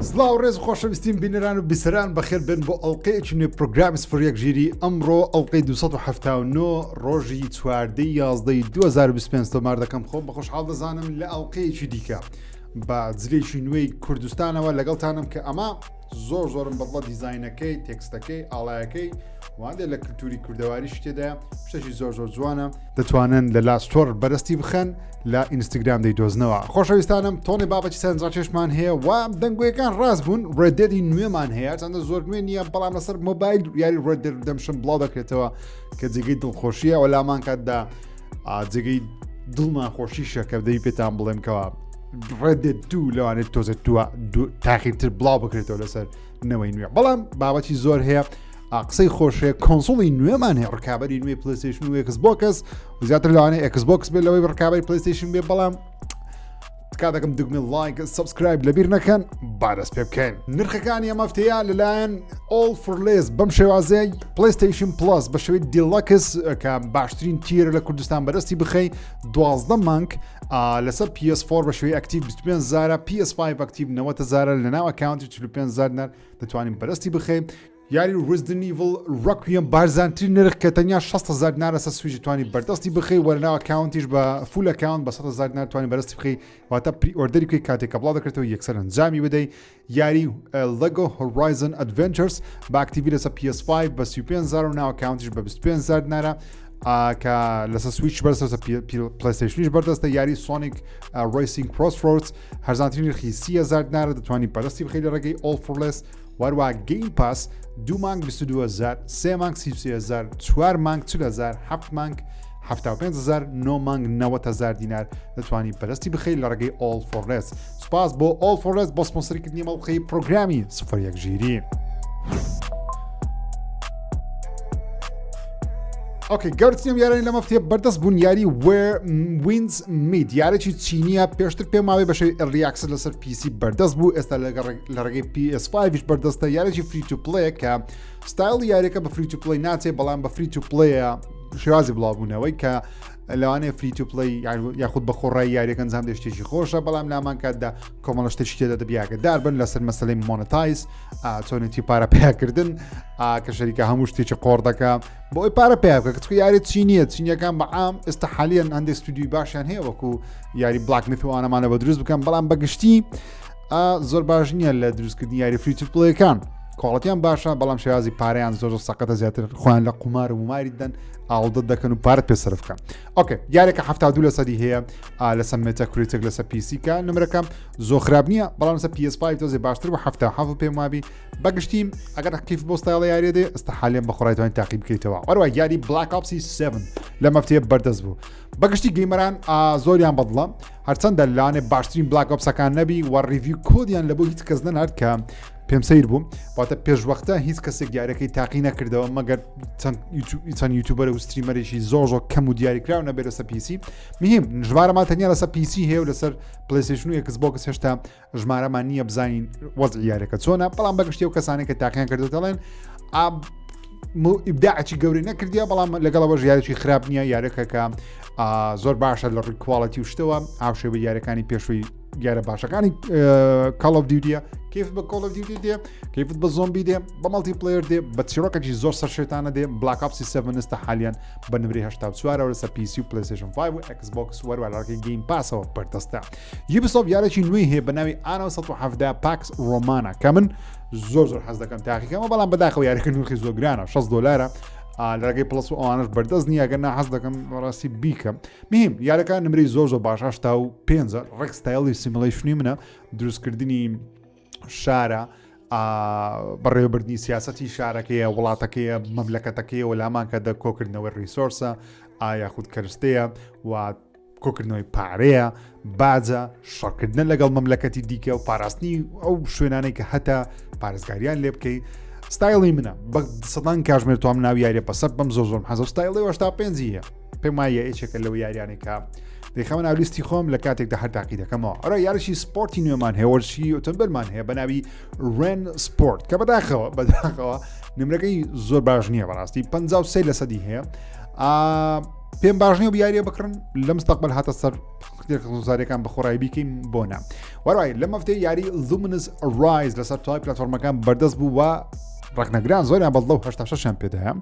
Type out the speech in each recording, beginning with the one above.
سڵاو ڕێز خۆشەویستیم بینەران و بیسەران بەخێر بێن بۆ ئەڵلقەیەکی نوێ پرۆگرامی سفر یەک ژیری ئەمڕۆ ئەڵلقەی 279 ڕۆژی چواردەی یازدەی 2025 تۆمار دەکەم خۆم بە خۆشحاڵ دەزانم لە ئەڵلقەیەکی دیکە بە جلێکی نوێی کوردستانەوە لەگەڵتانم کە ئەمە زۆر زۆرم بەدڵە دیزینەکەی تێکستەکەی ئاڵایەکەی وادێ لە کللتوری کوردەواری شتێدا شتێکی زۆر زۆر جوانە دەتوانن لە لا store بەرستی بخەن لە ئینستاگرام دەیدۆزنەوە خۆشەویستانم تۆنی بابەتی سەرنجڕاکێشمان هەیە و دەنگۆیەکان ڕاست بوون Red Dead ی نوێمان هەیە چەندە زۆر نوێ نییە بەڵام لەسەر مۆبایل یاری Red Dead Redemption بڵاو دەکرێتەوە کە جێگەی دڵخۆشیە و لامان کاتدا جێگەی دڵمان خۆشیشە کە دەی پێتان بڵێم کەەوە Red Dead دوو لەوانێت تۆزە دووە تاخیرتر بڵاو بکرێتەوە لەسەر نەوەی نوێ بەڵام بابەتی زۆر هەیە قسەی خۆشەیە console ی نوێمان هەیە ڕکابی نوێی PlayStation و Xbox زیاتر لەوانەیە Xbox بێت لەوەی ڕکابی PlayStation بێ بەڵام تکا دەکەم دگمە like subscribe لەبیر نەکەن با دەست پێ بکەین نرخەکانی ئەم هەفتەیە لەلایەن All for Less بەم شێوازەیە PlayStation Plus بە شێوەی Deluxe کە باشترین tier لە کوردستان بەدەستی بخەی دوازدە مانگ لەسەر PS4 بە شێوەی active 25 زارە PS5 active 90 زارە لە ناو account ی 45 زار دینار دەتوانین بەدەستی بخەین یاری Resident Evil Requiem بارزانترین نرخ کە تەنیا 6 هزار دینارە سەر Switch توانی بەردەستی بخەی وە لەناو account یش بە full account بە 100 هزار دینار توانی بەرەستی بخەی واتە pre-order ی بکەی کاتێک کە بڵاو دەکرێتەوە یەکسەر ئەنجامی بدەی یاری LEGO Horizon Adventures بە active ی لەسەر PS5 بە 35 هزار و ناو account یش بە 25 هزار دینارە کە لەسەر Switch بەرسە PlayStation یش بەردەستە یاری Sonic Racing CrossWorlds هەرزانترین نرخی 30 هزار دینارە دەتوانی بەدەستی بخەی لە ڕێگەی All for Less وەروا Game Pass دوو مانگ 22 هزار سێ مانگ 33 هزار چوار مانگ 40 هزار هەفت مانگ 75 هزار نۆ مانگ 90 هزار دینار دەتوانی بەدەستی بخەی لە ڕێگەی All for Less سوپاس بۆ All for Less بۆ سپۆنسەریکردنی مەڵقەی پرۆگرامی سفر یەک ژیری. okay گەورترین یارانی لەم هەفتەیە بەردەست بوون یاری Where Winds Meet یارێکی چینیە پێشتر پێم ماوەی بەشەوی early access لەسەر PC بەردەست بوو ئێستا لە ڕێگەی PS5 بەردەستە یارێکی free to play کە ستایلی یاریەکە بە free to play ناچێ بەڵام بە free to play ە شێوازی بڵاوبوونەوەی کە لەوانەیە free to play یاخود بە خۆڕای یاریەکە ئەنجام دێ شتێکی خۆشە بەڵام لامان کاتدا کۆمەڵە شتێکی تێدا دەبیاگەدار بن لەسەر مەسلەی monetize چۆنێتی پارە پیاکردن کە شەریکە هەموو شتێکی قۆڕ دەکا بۆ ئەوی پارە پیا بکە کە یاری چینیە چینیەکان بە عام ئێستا حالیان هەندێک ستودیوی باشیان هەیە وەکو یاری Black Myth وانەمانە بە دروست بکەن بەڵام بەگشتی زۆر باش نییە لە دروستکردنی یاری free to play ەکان quality یان باشە بەڵام شێوازی پارەیان زۆر زۆر سەقەتە زیاتر خۆیان لە قومار و ماری دەن ئاڵدە دەکەن و پارت پێ سەرف بکەن okay یارێکە 72 لە سەدی هەیە لەسەر Metacritic لەسەر PC کە نمرەکەم زۆر خراپ نییە بەڵام لەسەر PS5 تۆزێ باشتر بە 77 پێم وابی بەگشتی ئەگەر کیف بۆ ستایڵە یاریە دێ ئێستا حالیان بە خۆڕای توانین تاقی بکەیتەوە وەروە یاری Black Ops ی 7 لە مەفتەیە بەردەست بوو بەگشتی gamer ان زۆریان بەدڵە هەرچەندە لانێ باشترین Black Ops ەکان نەبی و review code یان لە بۆ هیچ کەس نەنارد کە پێم سیر بوو واتە پێشوەختە هیچ کەسێک یاریەکەی تاقی نەکردەوە مەگەر چەند YouTuber و streamer ێکی زۆر زۆر کەم و دیاریکراو نەبێت لەسەر PC مهم ژمارەمان تەنیا لەسەر PC هەیە و لەسەر PlayStation و Xbox هێشتا ژمارەمان نییە بزانین وەزعی یاریەکە چۆنە بەڵام بەگشتی و کەسانێک کە تاقیان کردو دەڵێن ئیبداعی گەورەی نەکردیە بەڵام لەگەڵەوە ژیارێکی خراپ نییە یارەکە کە زۆر باشە لە ڕووی quality و شتەوە هاوشێوە یارەکانی پێشووی یارە باشەکانی Call of Duty ە کەیف بە Call of Duty دێ کەیفت بە زۆمبی دێ بە multiplayer دێ بە چیرۆکێکی زۆر سەر شێتانە دێ Black Ops ی 7 ئێستا حالیان بە نمرەی 84 لەسەر PC و PlayStation 5 و Xbox وەروە لەڕێگەی Game Pass ەوە بەردەستە. Ubisoft یارێکی نوێی هەیە بە ناوی Anno 117 Pax Romana کە من زۆر زۆر حەز دەکەم تاقیکەمە بەڵام بەداخەوە یاریەکە نرخی زۆر گرانە 60 دلارە لە ڕێگەی Plus و ئەوانش بەردەست نییە گەر نا حەز دەکەم بەڕاستی بیکەم مهم یارەکە نمرەی زۆر زۆر باش 85 ڕێک ستایلی simulation ی منە دروستکردنی شارە بەڕێوەبردنی سیاستی شارەکەیە وڵاتەکەیە مەملەکەتەکەیە و لامان کە دە کۆکردنەوەی resource ە ئایا خود کەرستەیە و کۆکردنەوەی پارەیە باجە شەڕکردنە لەگەڵ مەملەکەتی دیکە و پاراستنی ئەو شوێنانەی کە هەتا پارێزگاریان لێ بکەی ستایلی منە بە سەدان کاژمێر توام ناو یاریە پەسەر بەم زۆر زۆرم حەزە ستایلی وەشتا پێنجی هەیە پێم وایە یەکێکە لەو یاریانەی کە دەیخەمە ناو لیستی خۆم لە کاتێکدا هەر تاقی دەکەمەوە ئەرا یاریی سپۆرتی نوێمان هەیە وەرزشی ئۆتۆمبیلمان هەیە بە ناوی Rennsport کە بەداخەوە بەداخەوە نمرەکەی زۆر باش نییە بەڕاستی 53 لە سەدی هەیە. پێم باش نیە یاریە بکڕن لە مستەقبل هاتە سەر زارەکان بە خۆڕایی بیکەین بۆ نا وەڕای لە مەفتەی یاری Lumines Arise لەسەر تای پلاتفۆرمەکان بەردەست بوو و ڕەخنەگران زۆریان بەدڵە و 86یان پێدایە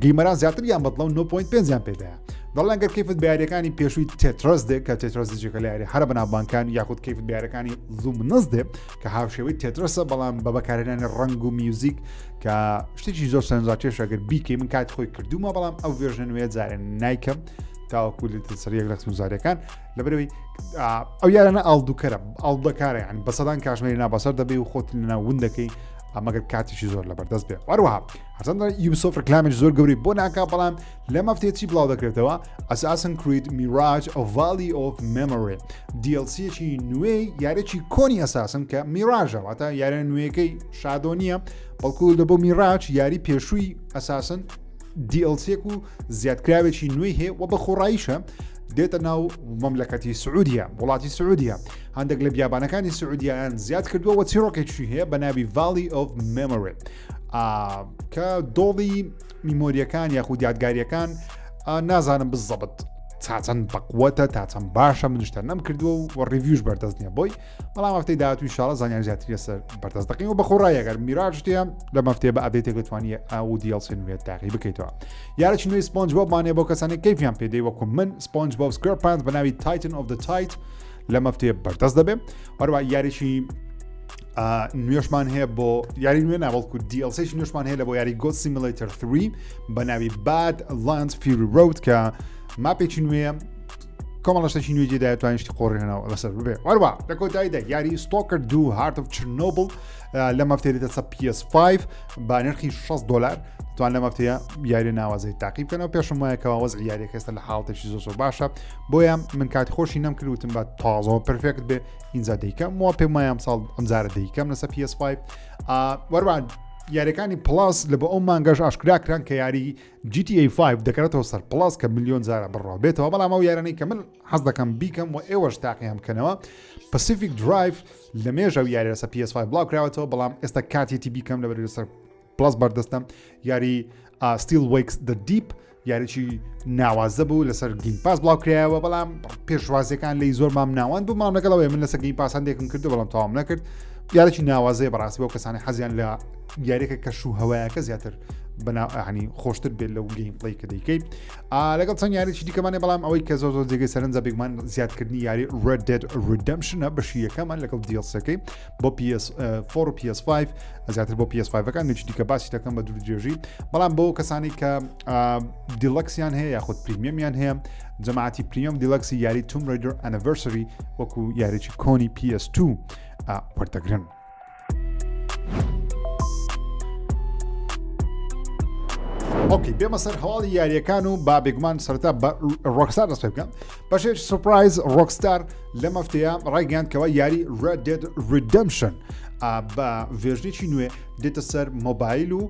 gamer ان زیاتر یان بەدڵە و 9.5یان پێدایە دەڵێن گەر کەیفت بە یاریەکانی پێشووی Tetris دێ کە Tetris جێکە لە یاری هەرە بەناوبانکان یاخود کەیفت بە یاریەکانی Lumines دێ کە هاوشێوەی Tetris ە بەڵام بە بەکارهێنانی ڕەنگ و میوزیک کە شتێکی زۆر سەرنجڕاکێشە گەر بیکەی من کات خۆی کردومە بەڵام ئەو version ە نوێ جارێ نایکەم تاوەکو لە سەر یەک لە خزمەتگوزاریەکان لەبەرەوەی ئەو یارانە ئاڵدوکەرە ئاڵدەکارە یان بە سەدان کاژمێری نابەسەر دەبێ و خۆت لەناو ون دەکەی ئەمەگەر کاتێکی زۆر لەبەردەست بێ وەروەها هەرچەندە Ubisoft ڕکلامێکی زۆر گەوری بۆ ناکا بەڵام لە مەفتێ چی بڵاو دەکرێتەوە Assassin's Creed Mirage Valley of Memory DLC ەکی نوێی یارێکی کۆنی Assassin کە Mirage ە واتە یارە نوێیەکەی Shadow نییە بەڵکو لە بۆ Mirage یاری پێشووی Assassin DLC ێک و زیادکراوێکی نوێی هەیە و بە خۆڕاییشە دێتە ناو مەملەکەتی سعودیە وڵاتی سعودیە هەندێک لە بیابانەکانی سعودیان زیاد کردووە و چیرۆکێکی هەیە بە ناوی Valley of Memory کە دۆڵی memory ەکان یاخود یادگاریەکان نازانم بزەبت تا چەند بەقوەتە تا چەند باشە منشتە نەم کردووە و review ش بەردەست نییە بۆی بەڵام هەفتەی داهاتوو ئینشاڵڵا زانیاری زیاتری لەسەر بەردەست دەکەین و بەخۆڕایی ئەگەر میراج تێ لە مەفتێ بە update ێک دەتوانی ئەو DLC نوێ تاقی بکەیتەوە یارێکی نوێی SpongeBob مانێ بۆ کەسانی کەیفیان پێدەی وەکو من SpongeBob SquarePants بە ناوی Titan of the Tide لە مەفتێ بەردەست دەبێ هەروە یاریی نوێشمان هەیە بۆ یاری نوێ ناوەڵکو DLC نوێشمان هەیە لە بۆ یاری Goat Simulator 3 بە ناوی Badlands Fury Road کە map ێکی نوێ کۆمەڵە شتێکی نوێی تێدایە توانین شتی قۆڕێنەوە لەسەر ببێ وەروە لە کۆتاییدا یاری Stalker 2 Heart of Chernobyl لە مەفتێریتە سە PS5 بە نرخی 60 دلار توان لە مەفتەیە یاری ناوازەی تاقی بکەنەوە پێشم وایە کەوا وەزعی یاریەکە ئێستا لە حاڵتێکی زۆر زۆر باشە بۆیە من کاتی خۆشی نەم کرد وتم بە تازەوە perfect بێ ئینجا دەیکەم وا پێم وایە ئەمساڵ ئەمجارە دەیکەم لەسەر PS5 وەروە یاریەکانی Plus لە بۆ ئەو مانگەش ئاشکرا کران کە یاری GTA 5 دەکەرێتەوە سەر Plus کە ملیۆن جارە بڕوا بێتەوە بەڵام ئەو یارانەی کە من حەز دەکەم بیکەم و ئێوەش تاقیان بکەنەوە Pacific Drive لە مێژە و یاری لەسەر PS5 بڵاو کراوەتەوە بەڵام ئێستا کاتێتی بیکەم لەبەر لەسەر Plus بەردەستە یاری Still Wakes the Deep یاریی ناوازە بوو لەسەر Game Pass بڵاو کرایەوە بەڵام پێشوازیەکان لی زۆر مام ناوەند بوو مام لەگەڵەوەی من لەسەر Game Pass هەندێکم کردو بەڵام تەواوم نەکرد یارێکی ناوازەیە بەڕاستی بۆ کەسانی حەزیان لە یاریەکە کەش و هەوایەکە زیاتر بەناوانی خۆشتر بێت لەو gameplay کە دەیکەی لەگەڵ چەند یاریی دیکەمانێ بەڵام ئەوەی کە زۆر زۆر جێگەی سەرنجە بێگومان زیادکردنی یاری Red Dead Redemption ە بەشی یەکەمان لەگەڵ DLC ەکەی بۆ PS4 و PS5 زیاتر بۆ PS5ەکان نوێکی دیکە باسی دەکەم بە دوور درێژی بەڵام بۆ کەسانی کە Deluxe یان هەیە یاخود Premium یان هەیە جەماعەتی Premium Deluxe ی یاری Tomb Raider Anniversary وەکو یاریی کۆنی PS2 وەردەگرن. okay بێمە سەر هەواڵی یاریەکان و با بێگومان سەرتا بە Rockstar دەست پێ بکەم بەشێک surprise Rockstar لە مەفتەیە ڕایگەیاند کەوا یاری Red Dead Redemption بە version ێکی نوێ دێتە سەر مۆبایل و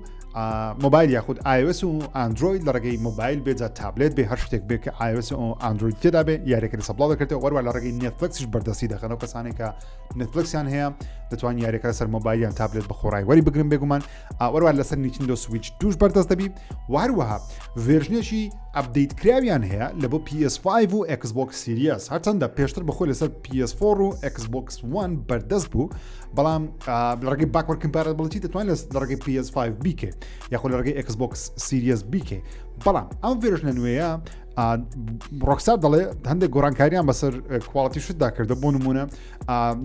مۆبایل یاخود iOS و ئەندرۆید لە ڕێگەی مۆبایل بێجا تابلێت بێ هەر شتێک بێ کە iOS و ئەندرۆید تێدا بێ یاریەکە لەسەر بڵاو دەکرێتەوە وەروە لە ڕێگەی Netflix یش بەردەستی دەخەنەوە کەسانێک کە Netflix یان هەیە دەتوان یاریەکە لەسەر مۆبایل یان تابلێت بە خۆڕای وەری بگرن بێگومان وەروە لەسەر Nintendo Switch دووش بەردەست دەبی و هەروەها version ێکی update کراویان هەیە لە بۆ PS5 و Xbox Series هەرچەندە پێشتر بەخۆی لەسەر PS4 و Xbox One بەردەست بوو بەڵام لە ڕێگەی backward compatibility دەتوانین لە ڕێگەی PS5 بیکێ یاخۆ لە ڕێگەی Xbox Series بیکێ بەڵام ئەم version ە نوێیە Rockstar دەڵێ هەندێک گۆڕانکاریان بەسەر quality شتدا کردە بۆ نمونە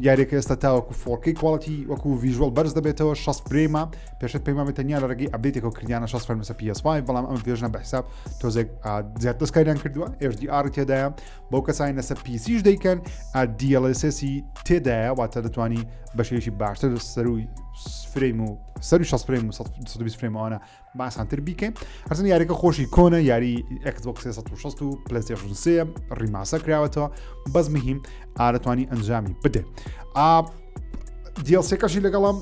یاریەکە ئێستا تاوەکو 4K quality وەکو visual بەرز دەبێتەوە 60 frame ە پێشتر پەیمان بێت تەنیا لە ڕێگەی update ێکەوە کردیانە 60 frame لەسەر PS5 بەڵام ئەم version ە بە حساب تۆزێک زیاد دەستکاریان کردووە HDR تێدایە بەو کەسانی لەسەر PC یش دەیکەن DLSS ی تێدایە واتە دەتوانی بە شێوەیەکی باشتر سەروی frame و سەروی 60 frame و 120 frame ئەوانە بە ئاسانتر بیکەین هەرچەند یاریەکە خۆشی کۆنە یاری Xbox 360 و PlayStation 3 remaster کراوەتەوە بەس مهم ئارەتوانی ئەنجامی بدێ DLC ەکەشی لەگەڵم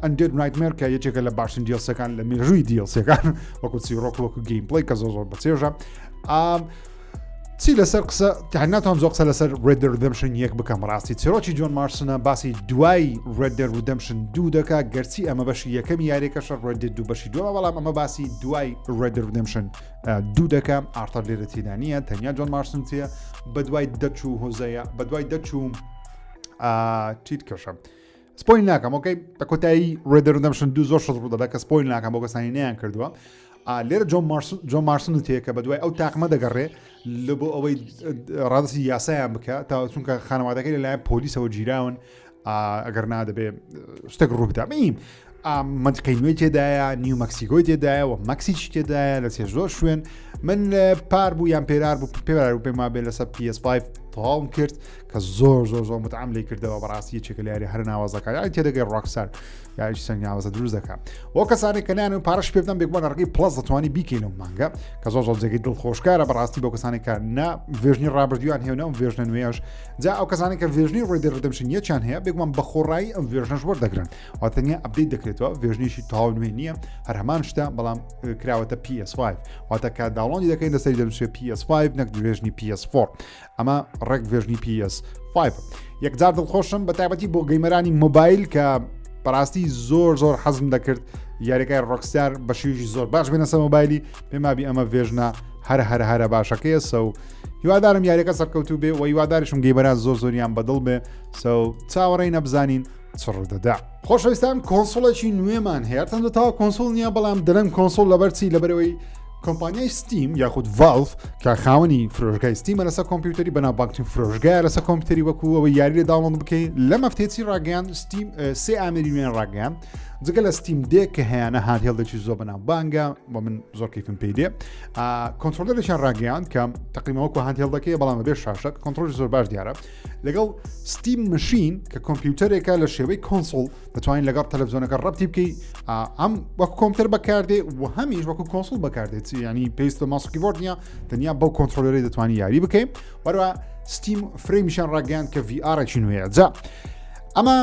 Undead Nightmare کە یەکێکە لە باشترین DLC ەکان لە مێژووی DLC ەکان وەکو چیرۆک وەکو gameplay کە زۆر زۆر بەچێژە. چی لەسەر قسە ناتوانم زۆر قسە لەسەر Red Dead Redemption یەک بکەم ڕاستی چیرۆکی جۆن مارسنە باسی دوای Red Dead Redemption دوو دەکا گەرچی ئەمە بەشی یەکەمی یاریەکەشە Red Dead دوو بەشی دووە بەڵام ئەمە باسی دوای Red Dead Redemption دوو دەکە ئارتەر لێرە تێدا نییە تەنیا جۆن مارسن تێ بە دوای دەچوو هۆزەیە بە دوای دەچوو چیت کەشە spoil ناکەم okay بە کۆتایی Red Dead Redemption دوو زۆر شت ڕوودەدا کە spoil ناکەم بۆ کەسانی نیان کردووە لێرە جۆن مارسن جۆن مارسن تێکە بە دوای ئەو تاقمە دەگەڕێ لە بۆ ئەوەی ڕادستی یاسایان بکە تا چونکە خانەوادەکەی لەلایەن پۆلیسەوە گیراون ئەگەر نادەبێ شتێک ڕووبدا میم مەنتقەی نوێی تێدایە نیو مەکسیکۆی تێدایە و مەکسیچ تێدایە لە سێ زۆر شوێن من پار بوو یان پێرار بوو پێرار و پێم وابێ لەسەر PS5 تەواوم کرد کە زۆر زۆر زۆر متعام لی کردەوە بەڕاستی یەکێکە لە یاری هەر ناوازەکان یاری تێدەگەی Rockstar یاریش چەند ناوازە دروست دەکات بۆ کەسانێک کە نان و پارەش پێ بدەن بێگومان ڕێگەی Plus دەتوانی بیکەین لەو مانگە کە زۆر زۆر جێگەی دڵخۆشکارە بەڕاستی بۆ کەسانێک کە نە version ی ڕابردوویان هەیە و نە ئەم version ە نوێیەش جا ئەو کەسانێک کە version ی Red Dead Redemption یەکیان هەیە بێگومان بە خۆڕایی ئەم version ەش وەردەگرن واتە تەنیا update دەکرێتەوە version ێکی تەواو نوێ نییە هەر هەمان شتە بەڵام کراوەتە PS5 واتە کە download ی دەکەین لەسەری دەنووسێت PS5 نەک version ی PS4 ئەمە ڕێک version ی PS5 یەکجار دڵخۆشم بە تایبەتی بۆ gamer انی مۆبایل کە بەڕاستی زۆر زۆر حەزم دەکرد یاریەکای Rockstar بە شێوەیەکی زۆر باش بێنە سەر مۆبایلی پێمابی ئەمە version ە هەر هەر هەرە باشەکەیە so هیوادارم یاریەکە سەرکەوتوو بێ و هیوادارشم gamer ان زۆر زۆریان بەدڵ بێ so چاوەڕێی نەبزانین چ ڕوودەدا. خۆشەویستان console ێکی نوێمان هەیە هەرچەندە تاوا console نییە بەڵام دەرەنگ console لەبەر چی لەبەرەوەی کۆمپانیای Steam یاخود Valve کە خاوەنی فرۆشگای Steam ە لەسەر کۆمپیوتەری بەناوبانگترین فرۆشگایە لەسەر کۆمپیوتەری وەکو ئەوەی یاری لێ download بکەی لەم هەفتەیە چی ڕاگەیان Steam سێ ئامێری نوێیان ڕاگەیان جگە لە Steam Deck کە هەیەە handheld ێکی زۆر بەناوبانگە بە من زۆر کەیفم پێی دێ controller ێکیان ڕاگەیان کە تقریبا وەکو handheld ەکەی بەڵام بەبێ شاشە کۆنترۆلی زۆر باش دیارە لەگەڵ Steam Machine کە کۆمپیوتەرێکە لە شێوەی console دەتوانین لەگەڵ تەلەڤزیۆنەکە ڕەتی بکەی ئەم وەکو کۆمپیوتەر بەکاردێ و هەمیش وەکو console بەکاردێت ینی پێویست بە mouse و کیبۆرد نییە تەنیا بەو controller ی دەتوانانی یاری بکەین وەروە Steam Frame یشان ڕاگەیان کە VR ێکی نوێیە جا ئەمە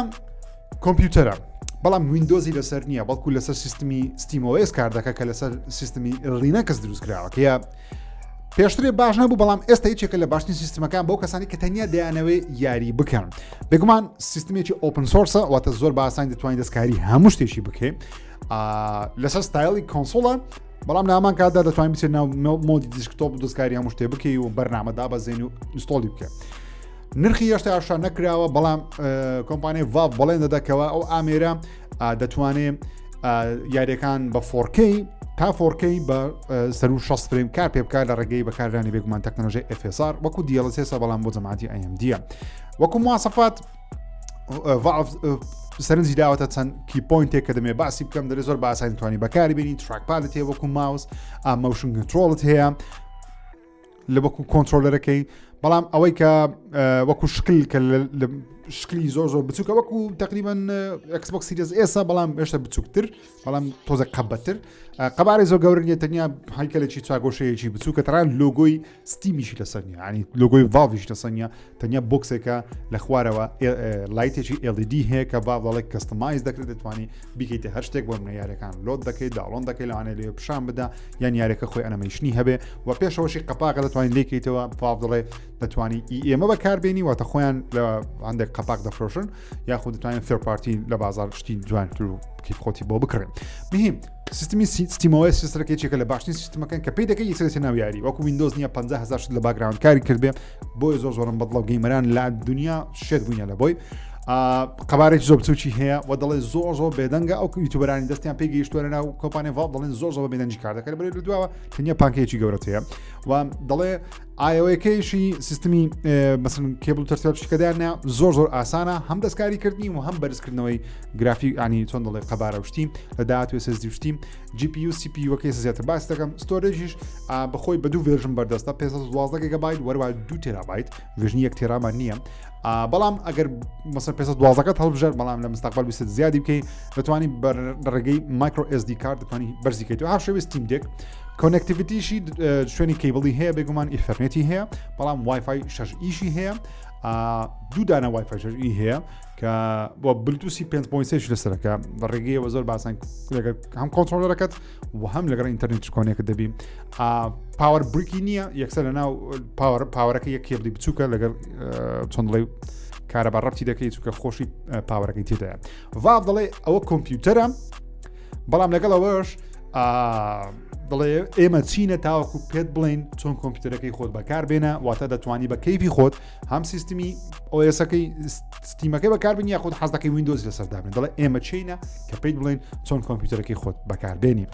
کۆمپیوتەرە بەڵام Windows ی لەسەر نییە بەڵکو لەسەر سیستمی SteamOS کار دەکە کە لەسەر سیستمی Linux دروست کراوە کە پێشترێ باش نەبوو بەڵام ئێستا یەکێکە لە باشترین سیستمەکان بۆ کەسانی کە تەنیا دەیانەوێ یاری بکەن بێگومان سیستمێکی open source ە واتە زۆر باسان دەتوانین دەستکاری هەموو شتێکی بکەین لەسەر style ی console ە بەڵام لامان کاتدا دەتوانین بچێت ناو mode ی desktop و دەستکاری هەموو شتێ بکەی و بەرنامە دابەزێن و install ی بکە نرخی هێشتا ئاشکرا نەکراوە بەڵام کۆمپانیای Valve بەڵێن دەدەکەوە ئەو ئامێرە دەتوانێت یاریەکان بە 4K تا 4K بە سەر 60 frame کار پێ بکات لە ڕێگەی بەکارانی بێگومان تەکنەلۆژی FSR وەکو DLSS بەڵام بۆ جەماعەتی AMD وەکو مواسەفات سەرنجی داوەتە چەند key point ێک کە دەمێ باسی بکەم دەێ زۆر باسانی توانی بەکاری بینی trackpad ت هەیە وەکو ماوس motion control ت هەیە لە وەکو controller ەکەی بەڵام ئەوەی کە وەکو شکل کە لە شکلی زۆر زۆر بچووکە وەکو تقریبان Xbox Series S ە بەڵام هێشتا بچووکتر بەڵام تۆزە قەبەتر قەبارەی زۆر گەورە نیە تەنیا هەیکەلێکی چاگۆشەیەکی بچووکە تەران لۆگۆی Steam یشی لەسەر نیە ینی لۆگۆی Valve یش لەسەر نیە تەنیا box ێکە لە خوارەوە light ێکی LED هەیە کە Valve دەڵێت customize دەکرێت دەتوانانی بیکەیتە هەر شتێک بۆ منە یاریەکان load دەکەیت download دەکەی لەوانەیە لێ پیشان بدا یان یاریەکە خۆی ئەنەمەیشنی هەبێ و پێشەوەشی قەپاقە دەتوانین لێکەیتەوە Valve دەڵێ دەتوانی ئی ئێمە بەکاربێنی واتە خۆیان لە هەندێک قەپاق دەفرۆشن یاخود دەتوانین third party لە بازار شتی جوانتر و کیف خۆتی بۆ بکڕێن مهم سیستمی SteamOS سیستەکە یەکێکە لە باشترین سیستمەکان کە پێی دەکەی یەکسەر دەچێت ناو یاری وەکو Windows نییە 50000 شت لە background کاری کردبێ بۆیە زۆر زۆرم بەدڵە و gamer ان لە دنیا شێت بووینە لە بۆی قەبارێکی زۆر بچوکی هەیە و دەڵێ زۆر زۆر بێدەنگە ئەو YouTuber انی دەستیان پێ گەیشتووە لە ناو کۆمپانیای Valve دەڵێن زۆر زۆر بێدەنگی کار دەکات بەرێ لە دواوە تەنیا پانکەیەکی گەورەت هەیە و دەڵێ I/O ەکەیشی سیستمی مەسن کێبل تەرتیب شتەکەدانە زۆر زۆر ئاسانە هەم دەستکاریکردنی و هەم بەرزکردنەوەی گرافی ینی چۆن دەڵێ قەبارە شتی لە داهاتوی SSD شتی GPU CPU ەکەی زیاتر باس دەکەم storage یش بەخۆی بە دوو version بەردەستە 512 گیگابایت وەروە 2 تێرابایت version ی یەک تێرامان نییە بەڵام ئەگەر مەسە 512ەکەت هەڵبژێر بەڵام لە مستقبل بیست زیادی بکەی دەتوانی بە ڕێگەی micro SD card دەتوانی بەرزی کەیتەوە هاوشێوەی Steam Deck connectivity شی شوێنی کیبڵی هەیە بێگومان Ethernet ی هەیە بەڵام WiFi 6 ئیشی هەیە. دوو دانە WiFi ی هەیە کە بۆ بلوتوسی 5.3 لەسەرەکە بە ڕێگەیەوە زۆر باسان لەگەر هەم controller ەکەت و هەم لەگەڵ ئینتەرنێت connect دەبی power brick ی نییە یەکسەر لە ناو power power ەکە یەک کێبلی بچووکە لەگەڵ چۆن دڵێ کارەبا ڕەتی دەکەیت چونکە خۆشی power ەکەی تێدایە Valve دەڵێ ئەوە کۆمپیوتەرە بەڵام لەگەڵ ئەوەش دەڵێ ئێمە چینە تاوەکو پێت بڵین چۆن کۆمپیوتەرەکەی خۆت بەکاربێنە واتە دەتوانی بە کەیفی خۆت هەم سیستمی OS ەکەی Steam ەکەی بەکاربێنی یاخود حەز دەکەی Windows لەسەر دابن دەڵێ ئێمە چینە کە پێیت بڵێن چۆن کۆمپیوتەرەکەی خۆت بەکاربێنی.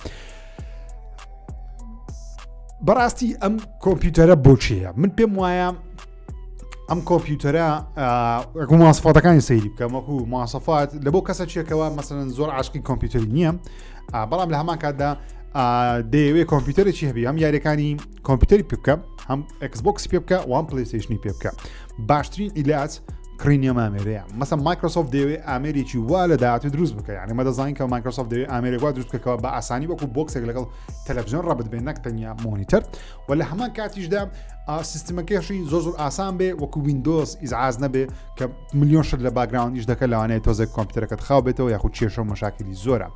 بەڕاستی ئەم کۆمپیوتەرە بۆچیە من پێم وایە ئەم کۆمپیوتەرە وەکو ماسفاتەکانی سەیری بکەم وەکو ماسەفات لە بۆ کەسە چێکەوە مەسەن زۆر عاشقی کۆمپیوتەری نییە بەڵام لە هەمان کاتدا دەیەوێ کۆمپیوتەرێکی هەبی هەم یاریەکانی کۆمپیوتەری پێ بکە هەم Xbox ی پێ بکە وام PlayStation ی پێ بکە باشترین عیلاج کڕینی ئەم ئامێرەیە مەسە Microsoft دەیەوێ ئامێرێکی وا لە داهاتوو دروست بکە یعنی مە دەزانین کە Microsoft دەیەوێ ئامێرێک وا دروست بکەوە بە ئاسانی وەکو box ێک لەگەڵ تەلەڤزیۆن ڕەبت بێ نەک تەنیا monitor و لە هەمان کاتیشدا سیستمەکەشی زۆر زۆر ئاسان بێ وەکو Windows ئیزعاج نەبێ کە ملیۆن شت لە background ئیش دەکە لەوانەیە تۆزێک کۆمپیوتەرەکەت خاو بێتەوە یاخود کێشە و مەشاکلی زۆرە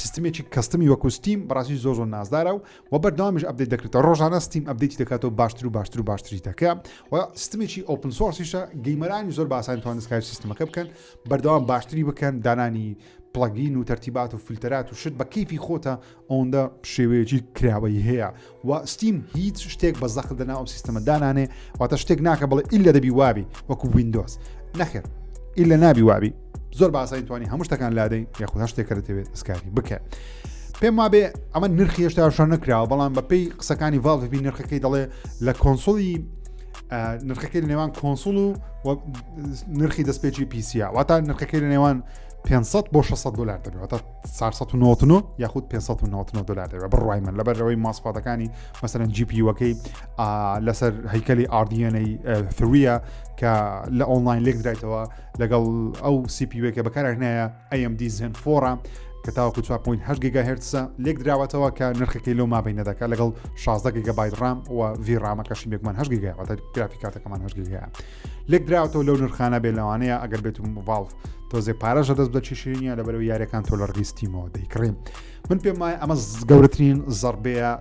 سیستمێکی custom ی وەکو Steam بەڕاستی زۆر زۆر نازدارە و و بەردەوامیش update دەکرێتەوە ڕۆژانە Steam update ی دەکاتەوە باشتر و باشتر و باشتری دەکە و سیستمێکی open source یشە gamer انی زۆر باسان توان دەستکاری سیستمەکە بکەن بەردەوام باشتری بکەن دانانی plugin و تەرتیبات و فلتەرات و شت بە کەیفی خۆتە ئەوەندە شێوەیەکی کراوەی هەیە و Steam هیچ شتێک بە زەخت لەناو ئەو سیستەمە دانانێ واتە شتێک ناکە بڵێ ئیلا دەبی وابی وەکو Windows نەخێر ئیلا نابی وابی زۆر باسانی توانی هەموو شتەکان لادەی یاخود هەر شتێک کە دەتەوێت دەستکاری بکە پێم وابێ ئەمە نرخی هێشتا شان نەکراوە بەڵام بەپێی قسەکانی Valve بی نرخەکەی دەڵێ لە console ی نرخەکەی لە نێوان console و نرخی دەستپێکی PC ە واتە نرخەکەی لە نێوان 500 بۆ 600 دلار دەبێت واتە 499 یاخود 599 دلار دەبێت بڕوای من لەبەرەوەی ماسفاتەکانی مەسەرەن GPU ەکەی لەسەر هەیکەلی RDNA 3 کە لە ئۆنلاین لێک درایتەوە لەگەڵ ئەو CPU ەکە بەکارهێنایە AMD Zen 4 کە تاوەکو 4.8 gigahertz ە لێک دراوەتەوە کە نرخەکەی لەو مابینە دەکات لەگەڵ 16 گیگابایت RAM و VRAM ەکەشی بێگومان 8 گیگا واتە graphic card ەکەمان 8 گیگا لێک دراوەتەوە لەو نرخانە بێ لەوانەیە ئەگەر بێت و Valve تۆزێ پارەش لەدەست بدە چیشینە لەبەرەوە یاریەکان تۆ لە ڕێگەی Steam ەوە دەیکڕین من پێم وایە ئەمە گەورەترین زەربەیە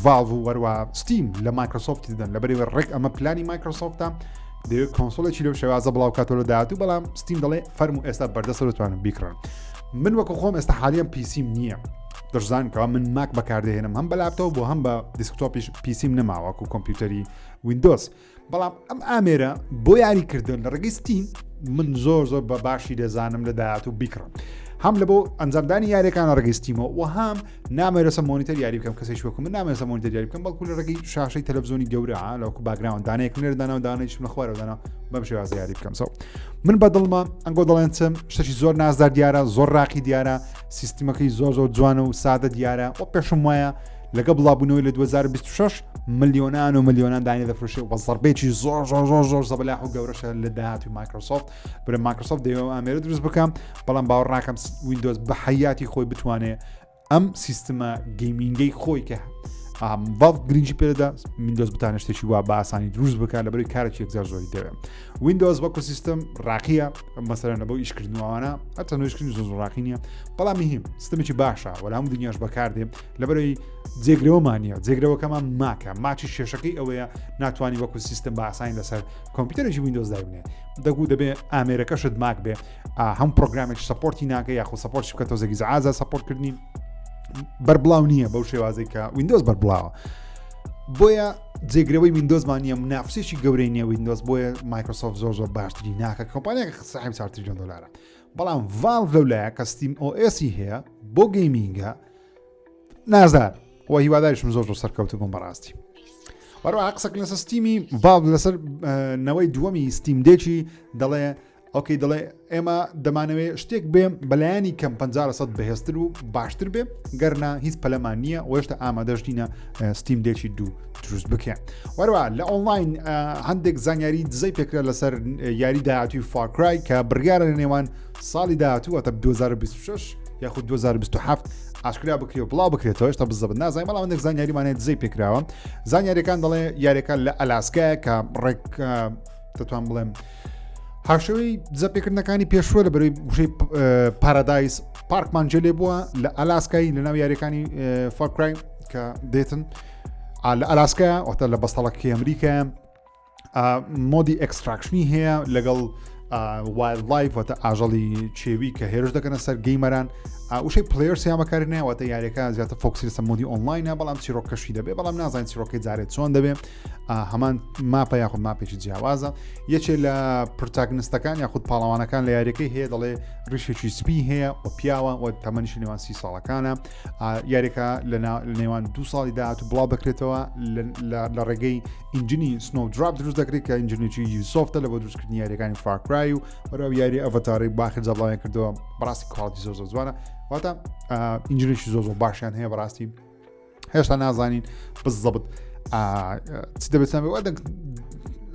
Valve و وەروە Steam لە Microsoft ی دەدەن لەبەرەوە ڕێک ئەمە پلانی Microsoft ە دەیەوێت console ێکی لەو شێوازە بڵاو کاتەوە لە داهاتوو بەڵام Steam دەڵێ فەرمو ئێستا بەردەستە دەتوانن بیکڕن من وەکو خۆم ئێستا حالیان PC م نییە دەشزان کەوا من Mac بەکاردەهێنم هەم بە لاپتۆپ بۆ هەم بە desktop یش PC م نەماوەکو کۆمپیوتەری Windows بەڵام ئەم ئامێرە بۆ یاریکردن لە ڕێگەی Steam من زۆر زۆر بە باشی دەزانم لە داهاتوو بیکڕم هەم لە بۆ ئەنجامدانی یاریەکان ڕێگەی Steam ەوە و هەم نامەوێت لەسەر monitor یاری بکەم کەسێک وەکو من نامەوێت لەسەر monitor یاری بکەم بەڵکو لە ڕێگەی شاشەی تەلەڤزیۆنی گەورە لەوەکو background دانەیەک لێرە دانا و دانەیشم لە خوارەوە دانا بەم شێوازە یاری بکەم so من بەدڵمە ئەنگۆ دەڵێن چم شتێکی زۆر نازدار دیارە زۆر ڕاقی دیارە سیستمەکەی زۆر زۆر جوانە و سادە دیارە و پێشم وایە لەگە بڵاوبوونەوەی لە 2026 ملیۆنان و ملیۆنان دانێ دەفرۆشێ و زەربێکی زۆر زۆر زۆر زۆر زەبەلاح و گەورەشە لە داهاتوی Microsoft برە Microsoft دەیەوە ئامێرە دروست بکەم بەڵام باوەڕ ناکەم Windows بە حیاتی خۆی بتوانێ ئەم سیستمە gaming ەی خۆی کە Valve گرنگی پێدا Windows بتانە شتێکی وا بە ئاسانی دروست بکات لە بەری کارێکی یەکجار زۆری دەوێت Windows وەکو سیستم ڕاقیە مەسەرەن لە بۆ ئیشکردنەوەوانە هەرچەند ئیشکردن زۆر زۆر ڕاقی نییە بەڵام مهم سیستمێکی باشە وەلا هەموو دنیاش بەکاردێ لەبەرەوەی جێگرەوەمان نییە جێگرەوەکەمان Mac ە Mac ی شێشەکەی ئەوەیە ناتوانانی وەکو سیستم بە ئاسانی لەسەر کۆمپیوتەرێکی Windows دایبنێ دەگو دەبێ ئامێرەکەشت Mac بێ هەم پرۆگرامێک support ی ناکە یاخود support ی بکە تۆزێکی زعازە support کردنی بەربڵاو نییە بەو شێوازێک کە Windows بەربڵاوە بۆیە جێگرەوەی Windows مان نییە منافسێکی گەورەی نییە Windows بۆیە Microsoft زۆر زۆر باشتری ناکە کۆمپانیاکە ساحب 4 تریلیۆن دلارە بەڵام Valve لەو لایە کە Steam OS ی هەیە بۆ gaming ە نازار و هیواداریشم زۆر زۆر سەرکەوتو بووم بەڕاستی وەروە قسەکە لەسەر Steam ی Valve لەسەر نەوەی دووەمی Steam Deck ی دەڵێ okay دەڵێ ئێمە دەمانەوێ شتێک بێ بەلایەنی کەم 50 بەهێزتر و باشتر بێ گەرنا هیچ پەلەمان نییە وێشتا ئامادەش نینە Steam Deck ی دوو دروست بکەن وەروە لە ئۆنلاین هەندێک زانیاری دزەی پێکرا لەسەر یاری داهاتوی Far Cry کە بڕیارە لە نێوان ساڵی داهاتوو واتە 2026 یاخود 2027 ئاشکرا بکرێ و بڵاو بکرێتەوە هێشتا بزەبت نازانین بەڵام هەندێک زانیاریمان هەیە دزەی پێکراوە زانیاریەکان دەڵێ یاریەکە لە ئەلاسکایە کە ڕێک. دەتوان بڵێم هاوشێوەی دزەپێکردنەکانی پێشوە لە بەرەی وشەی Paradise Park مان جێ لێ بووە لە ئالاسکای لە ناو یاریەکانی Far Cry کە دێتن لە ئالاسکا واتە لە بەستەڵەکی ئەمریکا mode ی extraction ی هەیە لەگەڵ wildlife واتە ئاژەڵی چێوی کە هێرش دەکەنە سەر gamer ان وشەی players یان بەکاری ناوەتە یاریەکە زیاتر focus ی لەسەر mode ی online ە بەڵام چیرۆکەشی دەبێ بەڵام نازانین چیرۆکەی جارێت چۆن دەبێ هەمان map ە یاخود map ێکی جیاوازە یەکێ لە protagonist ەکان یاخود پاڵەوانەکان لە یاریەکەی هەیە دەڵێ ڕیشێکی سپی هەیە و پیاوە و تەمەنیشی نێوان سی ساڵەکانە یاریەکە لە نێوان دو ساڵی داهات و بڵاو دەکرێتەوە لە ڕێگەی engine ی Snowdrop دروست دەکرێت کە engine ێکی Ubisoft ە لە بۆ دروستکردنی یاریەکانی Far Cry و بەرەو یاری ئەڤەتاری باخر جەبڵیان کردەوە بەڕاستی quality زۆر زۆر جوانە واتە engine ێکی زۆر زۆر باشیان هەیە بەڕاستی هێشتا نازانین بزەبت چ دەبێت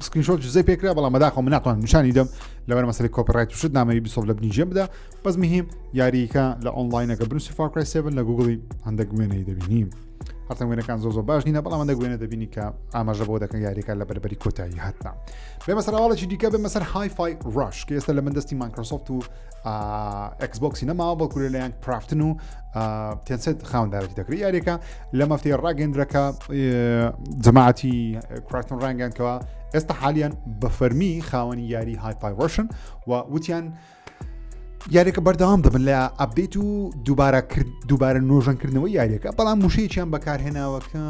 screenshot جزەی پێکرا بەڵام بەداخەوە من ناتوانم نیشانی دەم لەبەر مەسەری copyright شت نامەوی Ubisoft لە بنیجێم بدە بەس مهم یاریەکە لە ئۆنلاینەکە بنووسی Far Cry 7 لە گوگڵی هەندێک وێنەی دەبینیم هەرتە وێنەکان زۆر زۆر باش نینە بەڵام هەندێک وێنە دەبینی کە ئاماژە بۆ دەکەن یاریەکە لە بەربەری کۆتایی هاتنا بێمە سەر هەواڵێکی دیکە بێمە سەر Hi-Fi Rush کە ئێستا لە من دەستی Microsoft و Xbox ی نەماوە بەڵکو لەلایەن Krafton و Tencent خاوەندارێتی دەکرێت یاریەکە لە مەفتەی ڕاگەندرەکە جەماعەتی Krafton ڕانگەکەوە ئێستا حالیان بە فەرمی خاوەنی یاری Hi-Fi Rush ن و وتیان یاریەکە بەردەوام دەبن لە update و دووبارە دووبارە نۆژەنکردنەوەی یاریەکە بەڵام وشەیەکیان بەکارهێناوە کە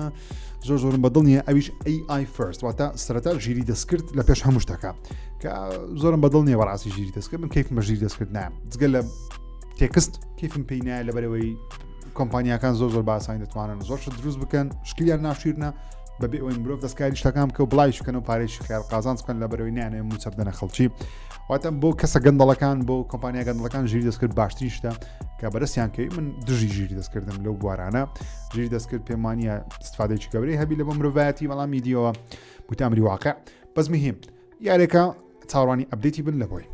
زۆر زۆرم بەدڵ نییە ئەویش AI first واتە سەرەتا ژیری دەستکرد لە پێش هەموو شتەکە کە زۆرم بەدڵ نییە بەڕاستی ژیری دەستکرد من کەیفم بە ژیری دەستکرد نایە جگە لە text کەیفم پێی نایە لەبەرەوەی کۆمپانیاکان زۆر زۆر باسانی دەتوانن زۆر شت دروست بکەن شکلیان ناشیرنە بەبێ ئەوەی مرۆڤ دەستکاری شتەکان بکە و بڵاویش بکەن و پارێکی خیال قازانج بکەن لە بەرەوەی نیانەوە موچە بدەنە خەڵکی واتە بۆ کەسە گەندەڵەکان بۆ کۆمپانیا گەندەڵەکان ژیری دەستکرد باشترین شتە کە بەرەسیان کەی من دژی ژیری دەستکردم لەو بوارانە ژیری دەستکرد پێم وانە استفادەیەکی گەورەی هەبی لە بۆ مرۆڤایەتی بەڵام میدیەوە بوتە ئەمری واقع بەس مهم یارێکە چاوەڕوانی update ی بن لە بۆی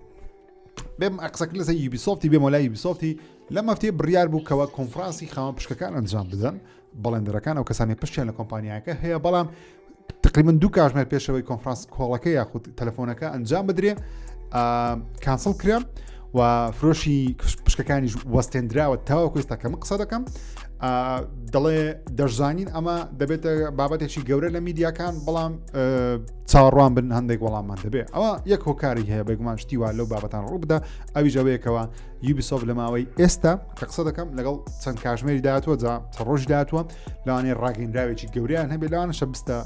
بێم قسەکە لەسەر Ubisoft ی بێمە لای Ubisoft ی لەم هەفتەیە بڕیار بوو کەەوە کۆنفرانسی خاوەن پشکەکان ئەنجام بدەن بەڵێندەرەکان ئەو کەسانی پشتیان لە کۆمپانیاکە هەیە بەڵام تقریبا دوو کاژمێر پێشەوەی conference call ەکە یاخود تەلەفۆنەکە ئەنجام بدرێ cancel کرا و فرۆشی پشکەکانیش وەستێنراوە تاوەکو ئێستا کە من قسە دەکەم دەڵێ دەشزانین ئەمە دەبێتە بابەتێکی گەورە لە میدیاکان بەڵام چاوەڕوان بن هەندێک وەڵاممان دەبێت ئەوە یەک هۆکاری هەیە بێگومان شتی وا لەو بابەتان ڕوو بدە ئەویش ئەوەیەکەوە Ubisoft لە ماوەی ئێستا کە قسە دەکەم لەگەڵ چەند کاژمێری داهاتوە جا چەند ڕۆژی داهاتوە لەوانەیە ڕاگەندراوێکی گەوریان هەبێت لەوانەشە بستە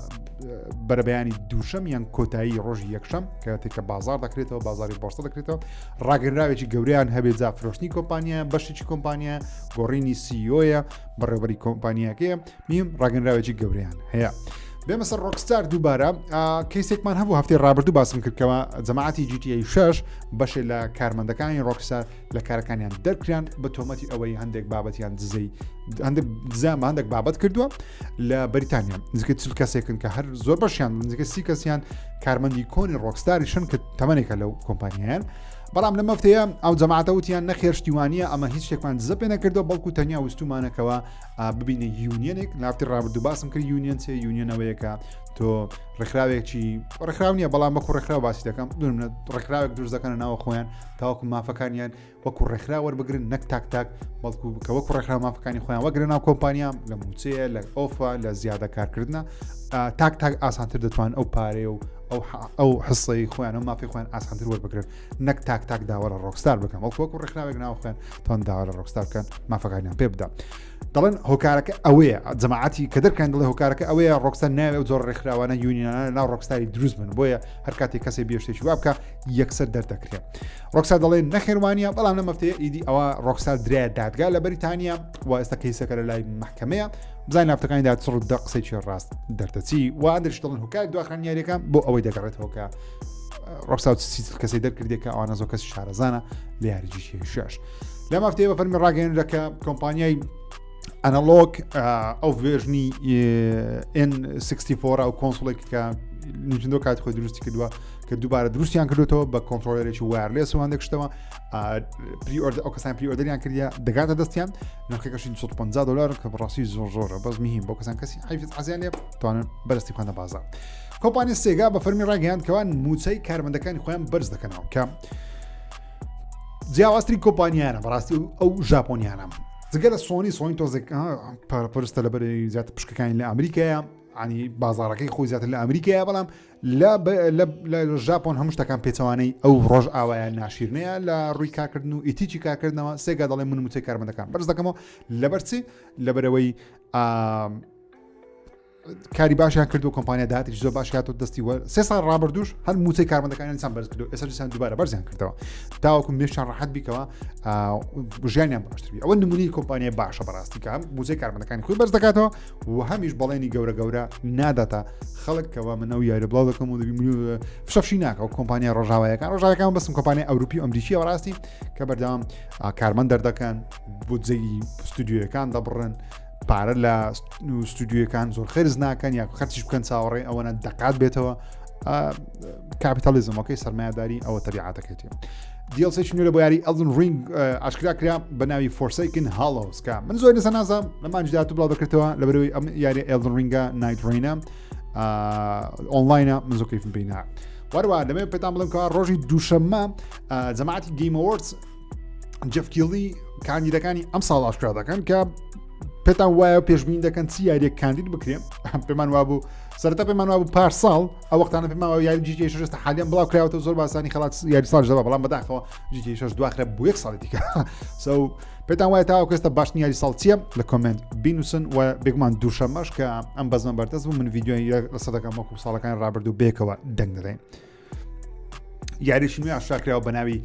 بەرەبەیانی دووشەم یان کۆتایی ڕۆژی یەکشەم کاتێک کە بازار دەکرێتەوە بازاری بۆرسە دەکرێتەوە ڕاگەنراوێکی گەوریان هەبێت جا فرۆشتنی کۆمپانیا بەشێکی کۆمپانیا گۆڕینی CEO یە بەڕێوەبەری کۆمپانیاکەیە میم ڕاگەنراوێکی گەوریان هەیە. بێمە سەر Rockstar دووبارە case ێکمان هەبوو هەفتەی ڕابردوو باسم کردکەوە جەماعەتی GTA 6 بەشێ لە کارمەندەکانی Rockstar لە کارەکانیان دەرکران بە تۆمەتی ئەوەی هەندێک بابەتیان دزەی هەندێک دزیان بە هەندێک بابەت کردووە لە بەریتانیا نزیکە چل کەسێکن کە هەر زۆر بەشیان نزیکە سی کەسیان کارمەندی کۆنی Rockstar یشن کە تەمەنێکە لەو کۆمپانیایان بەڵام لە مەفتەیە ئەو جەماعەتە وتیان نەخێر شتیوانە ئەمە هیچ شتێکمان دزە پێ نەکردەوە بەڵکو تەنیا وستومانەکەەوە ببینە union ێک لافتی ڕابردوو باسم کرد union چێ union ەوەیەکە تۆ ڕێکخراوێکی ڕێکخراو نییە بەڵام وەکو ڕێکخراو باسی دەکەم دوورمنە ڕێکخراوێک دروست دەکەنە ناوە خۆیان تاوەکو مافەکانیان وەکو ڕێکخرا وەربگرن نەک تاک تاک بەڵکو کە وەکو ڕێکخرا مافەکانی خۆیان وەگرە ناو کۆمپانیا لە موچەیە لە ئۆفا لە زیادە کارکردە تاک تاک ئاسانتر دەتوان ئەو پارەیە و ئەو ئەو حسەی خۆیان و مافی خۆیان ئاسانتر وەربگرن نەک تاک تاک داوا لە Rockstar بکەن بەڵکو وەکو ڕێکخراوێک ناو خۆیان توان داوا لە Rockstar بکەن مافەکانیان پێ بدە. دەڵێن هۆکارەکە ئەوەیە جەماعەتی کە دەرکەن دەڵێ هۆکارەکە ئەوەیە Rockstar ناوێ و زۆر ڕێکخراوانە union انە ناو Rockstar ی دروست بن بۆیە هەر کاتێک کەسێ بێشتێکی وا بکە یەکسەر دەردەکرێت Rockstar دەڵێ نەخێروانە بەڵام لە مەفتەیە ئیدی ئەوە Rockstar درایە دادگا لە بەریتانیا و ئێستا case ەکە لە لای محکمەیە بزانین هەفتەکانی دا چڕ دە قسەی ڕاست دەردەچی و ئەندرش دەڵێن هۆکار دواخران یاریەکان بۆ ئەوەی دەگەڕێتەوە کە Rockstar سی کەسی دەرکردێک کە ئەوانە زۆر کەسی شارەزانە لە یاری GTA شش لەم هەفتەیە بە فەرمی ڕاگەیەنرا کە کۆمپانیای Analogue ئەو version ی N64 ئەو console ێک کە Nintendo کات خۆی دروستی کردووە کە دووبارە دروستیان کردوتەوە بە controller ێکی wireless و هەندێک شتەوە pre-order ئەو کەسان pre-order یان کردە دەگاتە دەستیان نرخەکەشی 250 دلار کە بەڕاستی زۆر زۆرە بەس مهم بۆ کەسان کەسی حیفت حەزیان لێ توانن بەرستی بخەنە بازار کۆمپانی Sega بە فەرمی ڕاگەیاند کەوان موچەی کارمەندەکانی خۆیان بەرز دەکەنەوە کە جیاوازترین کۆمپانیانە بەڕاستی ئەو ژاپۆنیانە جگە لە Sony Sony تۆزێک پارەپەرستە لەبەر زیاتر پشکەکانی لە ئەمریکایە ینی بازارەکەی خۆی زیاتر لە ئەمریکایە بەڵام لە ژاپۆن هەموو شتەکان پێچەوانەی ئەو ڕۆژ ئاوایە ناشیرنەیە لە ڕووی کارکردن و ئیتیکی کارکردنەوە Sega دەڵێ من موچەی کارمەندەکان بەرز دەکەمەوە لەبەرچی لەبەرەوەی کاری باشیان کردو کۆمپانیا داهاتێکی زۆر باش هاتۆ دەستی وە سێ ساڵ ڕابردووش هەر موچەی کارمەندەکانیان سان بەرز کردو ئێستا دیسان دووبارە بەرزیان کردەوە تاوەکو مێشیان ڕەحەت بیکەوە ژیانیان باشتر بی ئەوە نمونەی کۆمپانیای باشە بەڕاستی کە هەم موچەی کارمەندەکانی خۆی بەرز دەکاتەوە و هەمیش بەڵێنی گەورە گەورە ناداتە خەڵک کەوا من ئەو یاریە بڵاو دەکەم و دەبی فشەفشی ناکە و کۆمپانیا ڕۆژاوایەکان ڕۆژاوەکان بەسم کۆمپانیای ئەوروپی و ئەمریکی بەڕاستی کە بەردەوام کارمەند دەردەکەن بودجەی ستودیۆیەکان دەبڕن پارە لە ستودیوەکان زۆر خەرج ناکەن یا خەرچیش بکەن چاوەڕێ ئەوەنە دەقات بێتەوە کاپیتالیزمەکەی سەرمایهداری ئەوە تەبیعاتەکەیتی DLC نوێ لە بۆ یاری Elden Ring ئاشکرا کرا بە ناوی Forsaken Hollows کە من زۆر لەسەر نازانم لە مانجی داهاتوو بڵاو دەکرێتەوە لەبەرەوەی ئەم یاری Elden Ring ە Nightreignە ئۆنلاینە من زۆر کەیفم پێی نایە وەروە دەمێ پێتان بڵێم کەوا ڕۆژی دووشەممە جەماعەتی Game Awards Geoff Keighley کاندیدەکانی ئەم ساڵ ئاشکرا دەکەن کە پێتان وایە پێشبین دەکەن چی یاریەک کاندید بکرێن پێمان وابوو سەرتا پێمان وابوو پار ساڵ ئەو وەختانە پێمان وابوو یاری GTA 6 ئێستا حالیان بڵاو کراوەتەوە زۆر باسانی خەڵات یاری ساڵ دەبا بەڵام بەداخەوە GTA 6 دواخرا بۆ یەک ساڵی دیکە so پێتان وایە تاوەکو ئێستا باشترین یاری ساڵ چییە لە comment بینوسن و بێگومان دووشەمەش کە ئەم بەزمە بەردەست بوو من ڤیدیۆی لەسەر دەکەم وەکو ساڵەکانی ڕابردوو بێکەوە دەنگ دەدەین. یاریی نوێ ئاشکرا کراوە بە ناوی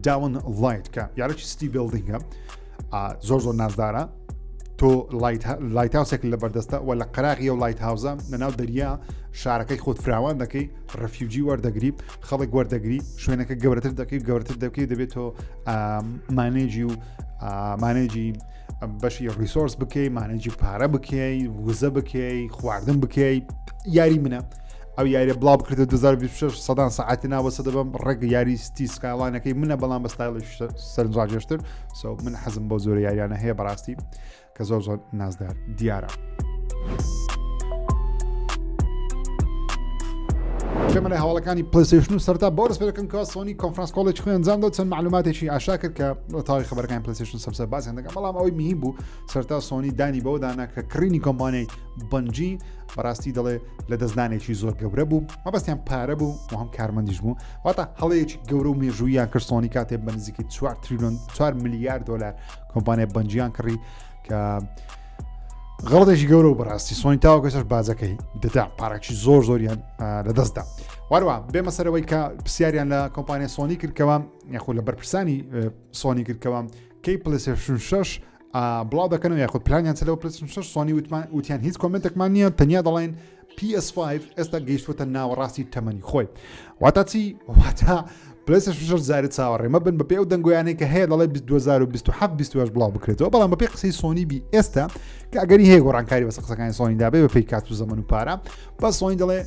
Dying Light کە یاریی city building ە زۆر زۆر نازدارە تۆ lighthouse ێک لە بەردەستە و لە قەراغی و lighthouse ە لەناو دەریا شارەکەی خۆت فراوان دەکەی refugee وەردەگری خەڵک وەردەگری شوێنەکە گەورەتر دەکەی گەورەتر دەکەی دەبێت تۆ manage ی و manage ی بەشی resource بکەی manage ی پارە بکەی وزە بکەی خواردن بکەی یاری منە ئەو یاریە بڵاو بکرێتە 2026 سەدان سەعاتی ناوەسە دەبم ڕێک یاری Cities Skylines ەکەی منە بەڵام بە ستایلی سەرنجڕاکێشتر so من حەزم بۆ زۆر یاریانە هەیە بەڕاستی کە زۆر زۆر نازدار دیارە. پێمە لە هەواڵەکانی PlayStation و سەرتا بۆ دەست پێ دەکەم کە Sony conference call ێکی خۆی ئەنجام دا چەند معلوماتێکی ئاشا کرد کە لە تاوی خبرەکانی PlayStation سەمسەر باسیان دەکەم بەڵام ئەوەی مهم بوو سەرتا سۆنی دانی بەوەدانا کە کڕینی کۆمپانیای Bungie بەڕاستی دەڵێ لە دەستدانێکی زۆر گەورە بوو مەبەستیان پارە بوو و هەم کارمەندیش بوو واتە هەڵەیەکی گەورە و مێژوویان کرد سۆنی کاتێ بە نزیکەی 4 تریلیۆن 4 ملیار دلار کۆمپانیای Bungie یان کڕی کە غەڵەتێکی گەورە و بەڕاستی سۆنی تاوەکو ئێستاش باجەکەی دەدا پارەکی زۆر زۆریان لەدەستدا وەروە بێمە سەرەوەی کە پرسیاریان لە کۆمپانیای سۆنی کردکەوە یاخود لە بەرپرسانی سۆنی کردکەوە کەی PlayStation 6 بڵاو دەکەنەوە یاخود پلانیان چ لەوە PlayStation 6 سۆنی وتمان وتیان هیچ comment ێکمان نییە تەنیا دەڵێن PS5 ئێستا گەیشتوەتە ناوەڕاستی تەمەنی خۆی واتە چی واتە PlayStation 6 جارێ چاوەڕێ مەبن بە پێ ئەو دەنگۆیانەی کە هەیە دەڵێ 2027 28 بڵاو بکرێتەوە بەڵام بەپێی قسەی سۆنی بی ئێستا کە ئەگەری هەیە گۆڕانکاری بەسەر قسەکانی سۆنی دابێ بەپێی کات و زەمەن و پارە بەس سۆنی دەڵێ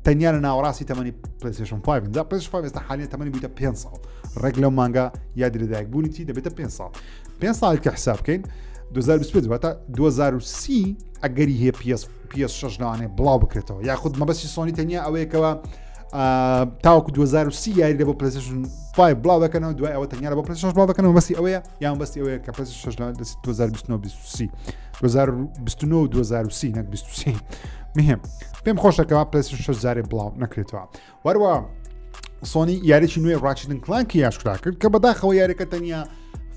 تەنیا لە ناوەڕاستی تەمەنی PlayStation 5 جا PlayStation 5 ئێستا حالیە تەمەنی بوویتە 5 ساڵ ڕێک لەو مانگا یادی لەدایک بوونیتی دەبێتە 5 ساڵ 5 ساڵ کە حساب بکەین 2025 واتە 2030 ئەگەری هەیە PS PS6 لەوانەیە بڵاو بکرێتەوە یاخود مەبەستی سۆنی تەنیا ئەوەیەکەوە تاوەکو 2030 یاری لە بۆ PlayStation 5 بڵاو دەکەنەوە دوای ئەوە تەنیا لە بۆ PlayStation بڵاو دەکەنەوە مەبەستی ئەوەیە یان مەبەستی ئەوەیە کە PlayStation 6 لە 2029 23 2029 2030 نەک 23 مهم پێم خۆشەکەەوە PlayStation 6 جارێ بڵاو نەکرێتەوە وەروە سۆنی یاریی نوێی Ratchet and Clank ی ئاشکرا کرد کە بەداخەوە یاریەکە تەنیا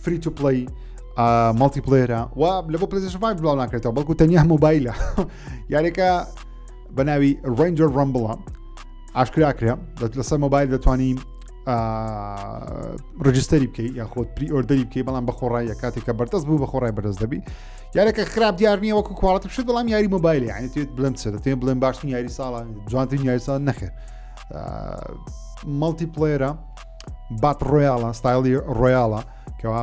free to play multiplayer ە و لە بۆ PlayStation 5 بڵاو ناکرێتەوە بەڵکو تەنیا مۆبایلە یاریەکە بە ناوی Ranger Rumble ە ئاشکرا کرا لەسەر مۆبایل دەتوانی register ی بکەی یاخۆت pre-order ی بکەی بەڵام بە خۆڕاییە کاتێک کە بەردەست بوو بە خۆڕای بەردەست دەبی یاریەکە خراپ دیار نییە وەکو quality بشت بەڵام یاری مۆبایلی یعنی توێت بڵێم چ دەتێن بڵێم باشترین یاری ساڵە جوانترین یاری ساڵ نەخێر multiplayer ە battle royale ە ستایلی royale ە کەوا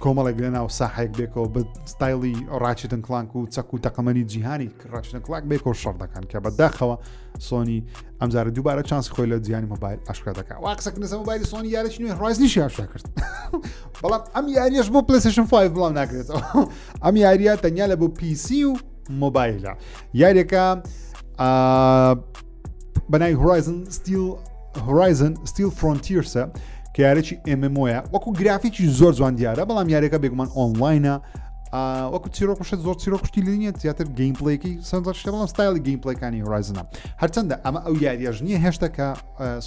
کۆمەڵێک لە ناو ساحێک بێکەوە بە ستایلی Ratchet and Clank و چەک و تەقەمەنی جیهانی Ratchet and Clank بێکەوە شەڕ دەکەن کە بەداخەوە سۆنی ئەمجارە دووبارە چانسی خۆی لە جیهانی مۆبایل ئاشکرا دەکات وا قسەکردن لەسەر مۆبایلی سۆنی یاریی نوێ Horizon یشی ئاشکرا کرد بەڵام ئەم یاریەش بۆ PlayStation 5 بڵاو ناکرێتەوە ئەم یاریە تەنیا لە بۆ PC و مۆبایلە یاریەکە بەناوی Horizon Steel Horizon Steel Frontiers ە کە یارێکی MMO یە وەکو گرافیکی زۆر جوان دیارە بەڵام یاریەکە بێگومان ئۆنلاینە وەکو چیرۆکشت زۆر چیرۆکشتی لێ نیە زیاتر gameplay ەکەی سەرنجڕاکێشە بەڵام ستایلی gameplay ەکانی Horizon ە هەرچەندە ئەمە ئەو یاریەش نییە هێشتا کە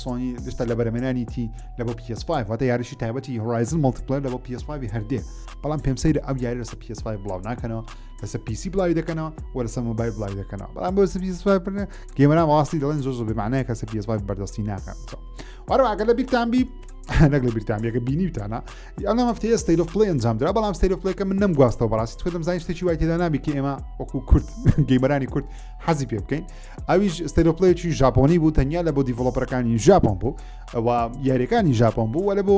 سۆنی دشتا لە بەرەمێنانی تی لە بۆ PS5 واتە یاریشی تایبەتی Horizon multiplayer لە بۆ PS5 هەردێ بەڵام پێم سەیرە ئەو یاری لەسەر PS5 بڵاو ناکەنەوە لەسەر PC بڵاوی دەکەنەوە و لەسەر مۆبایل بڵاوی دەکەنەوە بەڵام بۆ PS5 gamer ان واستی دەڵێن زۆر زۆر بێمانایە کە سەر PS5 بەردەستی ناکەن وەرەوە ئەگەر لە بیرتان بی نەک لە بیرتان بێگە بینیوتانە ئەم هەفتەیە State of Play ئەنجام درا بەڵام State of Play کە من نەمگواستەوە بەڕاستی تۆ دەمزانی شتێکی وای تێدا نابی کە ئێمە وەکو کورد gamer انی کورد حەزی پێ بکەین ئەویش State of Play ێکی ژاپۆنی بوو تەنیا لە بۆ developer ەکانی ژاپۆن بوو و یاریەکانی ژاپۆن بوو وە لە بۆ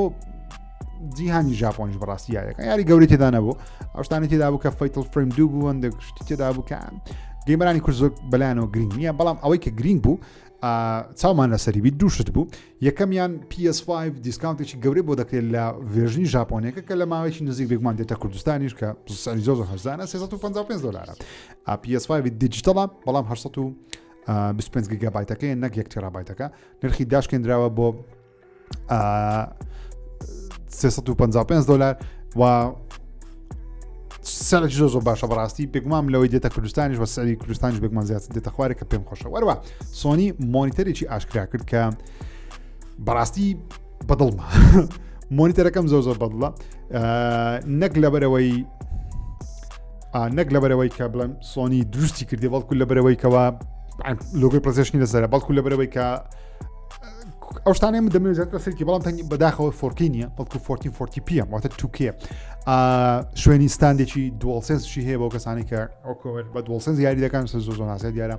جیهانی ژاپۆنیش بەڕاستی یاریەکان یاری گەورەی تێدا نەبوو ئەو شتانی تێدا بوو کە Fatal Frame دوو بوو هەندێک شتی تێدا بوو کە gamer انی کورد زۆر بەلایەنەوە گرنگ نییە بەڵام ئەوەی کە گرنگ بوو چاومان لەسەری بیت دوو شت بوو یەکەمیان PS5 discount ێکی گەورەی بۆ دەکرێت لە version ی ژاپۆنیەکە کە لە ماوەیەکی نزیک بێگومان دێتە کوردستانیش کە سعری زۆر زۆر هەرزانە 355 دلارە PS5 digital ە بەڵام 825 گیگابایتەکەی نەک 1 تێرابایتەکە نرخی داشکێنراوە بۆ 355 دلار و سعرێکی زۆر زۆر باشە بەڕاستی بێگومان لەوەی دێتە کوردستانیش بە سعری کوردستانیش بێگومان زیاتر دێتە خوارێک کە پێم خۆشە وەروە سۆنی monitor ێکی ئاشکرا کرد کە بەڕاستی بەدڵمە monitor ەکەم زۆر زۆر بەدڵە نەک لەبەرەوەی نەک لەبەرەوەی کە بڵێم سۆنی دروستی کردی بەڵکو لەبەرەوەی کەەوە لۆگۆی PlayStation ی لەسەرە بەڵکو لەبەرەوەی کە ئەو شتانەی من دەمەوێت زیاتر سەرکی بەڵام تەنی بەداخەوە 4K نییە بەڵکو 1440 p واتە 2K شوێنی stand ێکی DualSense شی هەیە بۆ کەسانی کە ئەو کۆمەر بە DualSense یاری دەکەن سەر زۆر زۆر ناسە دیارە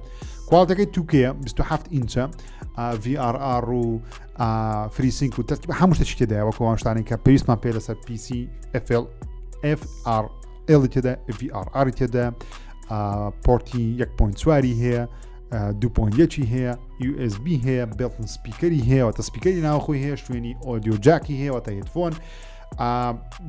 quality ەکەی 2K 27 ئینچە VRR و FreeSync و تەرتیب هەموو شتێکی تێدایە وەکو ئەو شتانەی کە پێویستمان پێ لەسەر PC FL FR L تێدا VRR تێدا port ی 1.4 هەیە 2.1 هەیە USB هەیە built-in speaker ی هەیە واتە speaker ی ناوخۆی هەیە شوێنی audio jack ی هەیە واتە headphone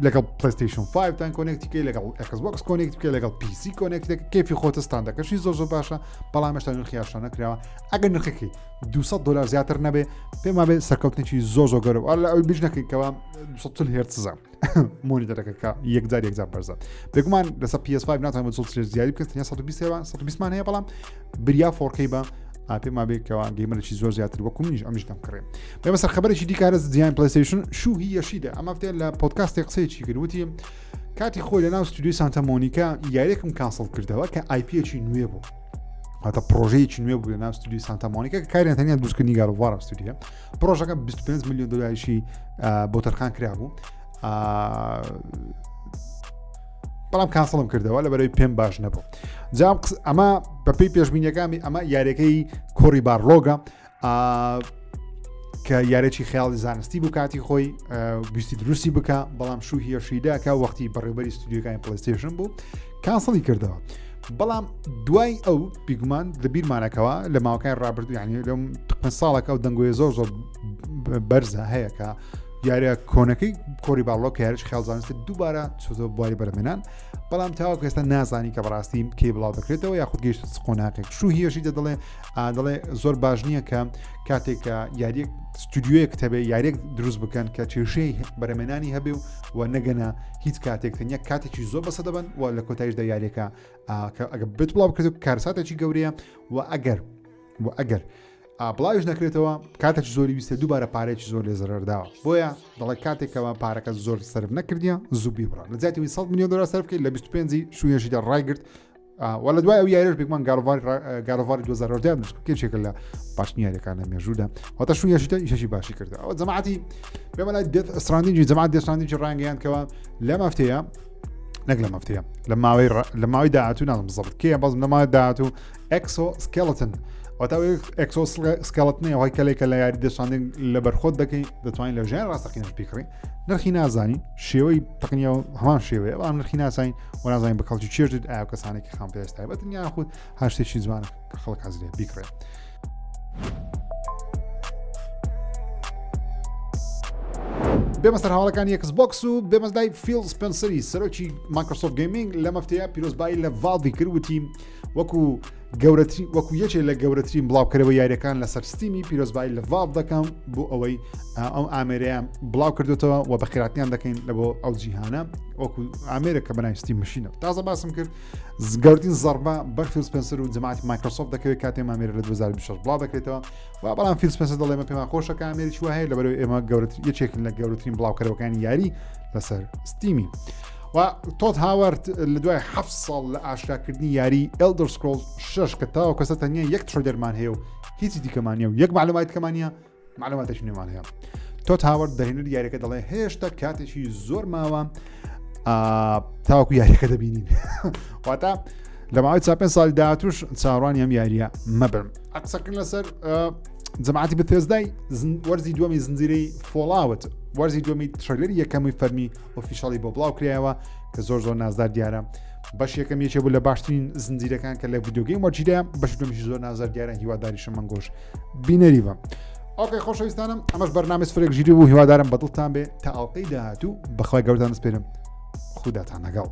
لەگەڵ PlayStation 5 تان connect ی کەی لەگەڵ Xbox connect بکە لەگەڵ PC connect کەفی خۆتە stand ەکەشی زۆر زۆر باشە بەڵام هێشتا نرخی ئاشنا نەکراوە ئەگەر نرخەکەی 200 دلار زیاتر نەبێ پێم وابێ سەرکەوتنێکی زۆر زۆر گەورە لە ئەو بیش نەکەین کەوا 240 هێرتزە monitor ەکە کە یەکجار یەکجار بەرزە بێگومان لەسەر PS5 ناتوانێت بە 240 زیادی بکەن تەنیا 120 هەیە 120 مان هەیە بەڵام بریا 4K بە پێم وابێ کەوا gamer ێکی زۆر زیاتر وەکو منیش ئەمیش دەمکڕێ بێمە سەر خبرێکی دیکە لە جیهانی PlayStation شو هی یەشیدە ئەمە هەفتەیە لە پۆدکاستێک قسەیەکی کرد وتی کاتی خۆی لە ناو ستودیۆی سانتا مۆنیکا یاریەکم cancel کردەوە کە IP ەکی نوێ بوو واتە پرۆژەیەکی نوێ بوو لە ناو ستودیۆی سانتا مۆنیکا کە کاریان تەنیا دروستکردنی God of War ستودیۆ پرۆژەکە 25 میلیۆن دلاریشی بۆ تەرخان کرابوو بەڵام cancel م کردەوە لە بەرەوەی پێم باش نەبوو جام ئەمە بەپی پێشبینەکانی ئەمە یاریەکەی کۆری بارلۆگە کە یارێکی خیاڵی زانستی بوو کاتی خۆی ویستی دروستی بکە بەڵام شو هیەشیدا کە وەختی بەڕێوبەری ستودیوکانی PlayStation بوو cancel ی کردەوە بەڵام دوای ئەو بیگومان لە بیرمانەکەوە لە ماوەکانی ڕابردوو یعنی لەم ساڵەکە و دەنگۆی زۆر زۆر بەرزە هەیە کە یاریە کۆنەکەی کۆری باڵۆ کە یاریش خیاڵ زانستی دووبارە چۆتەوە بواری بەرەمێنان بەڵام تاوەکو ئێستا نازانی کە بەڕاستی کەی بڵاو دەکرێتەوە یاخود گەیشت قۆناغێک شو هیەشی دەڵێ دەڵێ زۆر باش نییە کە کاتێک کە یاریەک ستودیویەک تەبێ یاریەک دروست بکەن کە کێشەی بەرەمێنانی هەبێ و و نەگەنە هیچ کاتێک تەنیا کاتێکی زۆر بەسە دەبن و لە کۆتایشدا یاریەکە کە ئەگە بێت بڵاو بکرێت کارساتێکی گەورەیە و ئەگەر و ئەگەر بڵاویش نەکرێتەوە کاتێکی زۆری ویستە دووبارە پارێکی زۆر لێ زەرەرداوە بۆیە دەڵێ کاتێکەوە پارەکە زۆر سەرف نەکردیە زوو بیبڕە لە جیاتی 100 میلیۆن دلار سەرف بکەیت لە 25 شوێنشیدا ڕایگرت و لە دوای ئەو یاریش بێگومان God of War ی 2010 دروست کرد کێشێکە لە باشترین یاریەکان لە مێژوودا واتە شو یاشیدا ئیشەشی باشی کردە ئەوە جەماعەتی بێمە لای Death Stranding ی جەماعەت Death Stranding ی ڕانگەیان کەەوە لەم هەفتەیە نەک لەم هەفتەیە لە ماوەی لە ماوەی داهاتوو نازم بزەبت کێ بەڵام لە ماوەی داهاتوو exoskeleton. واتە exoskeleton ەیە وای کەلێکە لە یاری Death Stranding لە بەرخۆت دەکەی دەتوانین لە ژیان ڕاستەقینەش بیکڕین نرخی نازانین شێوەی تەقنیا هەمان شێوەیە بەڵام نرخی نازانین و نازانین بە کەڵکی چێژ دێت ئایا کەسانێکی خام پێست تایبەتن یاخود هەر شتێکی جوانە کە خەڵک حەزی لێ بیکڕێت. بێمە سەر هەواڵەکانی Xbox و بێمە لای فیل سپنسەری سەرۆکی Microsoft Gaming لە مەفتەیە پیرۆزبایی لە Valve ی کرد وتی وەکو گەورەترین وەکو یەکێ لە گەورەترین بڵاوکەرەوە یاریەکان لەسەر Steam ی پیرۆزبایی لە Valve دەکەم بۆ ئەوەی ئەو ئامێرەیان بڵاو کردوتەوە و بەخێراتیان دەکەین لە بۆ ئەو جیهانە وەکو ئامێرە کە بەنای Steam Machine ە تازە باسم کرد گەورترین زەربە بەر فیل سپنسەر و جەماعەتی Microsoft دەکەوێت کاتێ ئامێرە لە 2026 بڵاو دەکرێتەوە و بەڵام فیل سپنسەر دەڵێ ئێمە پێمان خۆشە کە ئامێری چوە هەیە لەبەرەوەی ئێمە گەورەتر یەکێکن لە گەورەترین بڵاوکەرەوەکانی یاری لەسەر Steam ی. و تۆد هاوارد لە دوای ه ساڵ لە ئاشکراکردنی یاری Elder Scrolls 6 کە تاوە کەسە تەنیا یەک trailer مان هەیە و هیچی دیکەمانە و یەک معلومات کەمانە معلوماتێکی نوێمان هەیە تۆد هاوارد دەهێنەر یاریەکە دەڵێ هێشتا کاتێکی زۆر ماوە تاوەکو یاریەکە دەبینین واتە لە ماوەی چاپێن ساڵی داهاتوش چاوەڕوانی ئەم یاریە مەبن قسەکردن لەسەر جەماعەتی Bethesda ی وەرزی دووەمی زنجیرەی Fallout وەرزی دووەمی trailer ی یەکەمی فەرمی official ی بۆ بڵاو کرایەوە کە زۆر زۆر نازدار دیارە بەش یەکەم یەکێ بوو لە باشترین زنجیرەکان کە لە video game وەرگیرا بەش دووەمیش زۆر نازدار دیارە هیواداریشم من گۆش بینەری بم. okay خۆشەویستانم ئەمەش بەرنامەی سفرێک ژیری بوو هیوادارم بەدڵتان بێ تا ئەڵقەی داهاتوو بەخوای گەورەتان دەسپێرم خوداتان لەگەڵ.